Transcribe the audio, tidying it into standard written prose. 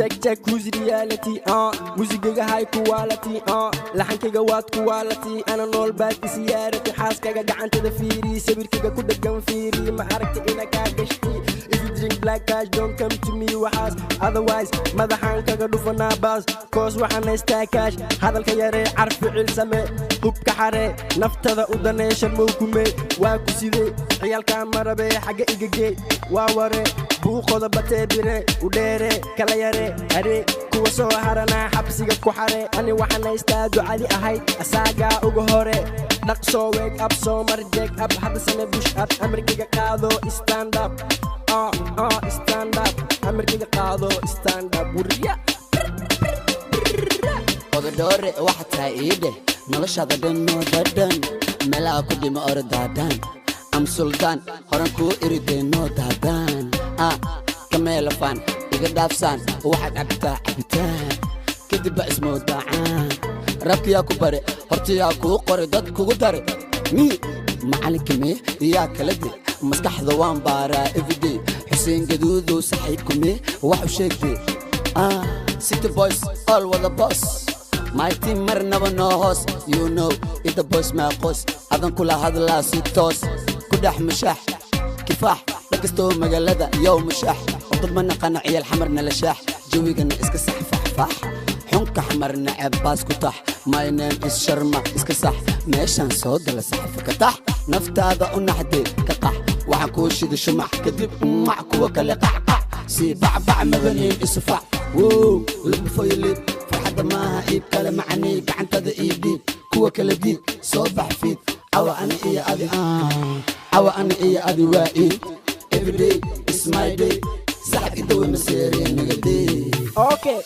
Check, check, who's reality? Muusigayga high quality, laxankayga waad quality. Ana nool baad isiyaarati. Xaaskaga gacantada fiiri, sawirkayga ku dhagan fiiri. Ma aragta ina kaa gashti? If you drink black cash, don't come to me waxaas, otherwise madaxaan kaga dhufanaa baas, 'cause waxaan haystaa cash. Hadalka yaree, car ficil same, hubka xaree, naftada u daneeshan mowkume. Waa ku sidee ciyaalkaa marabee, xagga igagee, waa ware buuqoda batee, bire u dheere, kala yare haree, kuwa soo haranaa xabsiga ku xare. Ani waxaan haystaa ducadi ahayd asaagaa uga hore. Dhaqsoo wake up, soo mar check up, hadda same push up. Amarkiga qaado, stand up, stand up. Amarkiga qaado, stand up, wuriya. Odadhoore waxa tahay ii dheh, noloshaada dhan noo dhadhan, meelaha ku dhimo ordaadaan. Am suldaan horan kuu iridee, noo daadaan ah kameelafaan iga dhaafsaan. Waxaad cabtaa cabitaan, kadib ba ismoodacaan. Rabkiyaa ku bare, hortiyaa kuu qore, dad kugu dare mii macalinka mee yaa kala de. Maskaxda waan baaraa everyday. Xuseen Gaduudow saxiibku mee, wax u sheegdee. Ah, city boys all wada boss, my team marnaba noo hoos. You know ida boys maaqoos, adan kula hadlaa si toos. Ku dhex mushaax kifaax dhakastoo magaalada yow mushaax oo dad ma naqana. Ciyaal Xamarna la shaax, jawigana iska sax faxfaax, xunka Xamar naceb baas ku tax. My name is Sharma, iska sax meeshaan soo gala, saxafa ka tax. Naftaada u naxdee, ka qax. Waxaan kuu shida shumac, kadib mac kuwa kale qacqac sii bacbac mabaniin isufac. Wow, look before you leap. Farxadda maaha iib kale macanii, gacantada ii dhiib, kuwa kale diid. Soo bax fiid cawa, ani iyo adi, cawa ani iyo adi waa iid. Everyday is my day, saxib idawe maseeree nagadee. Okay.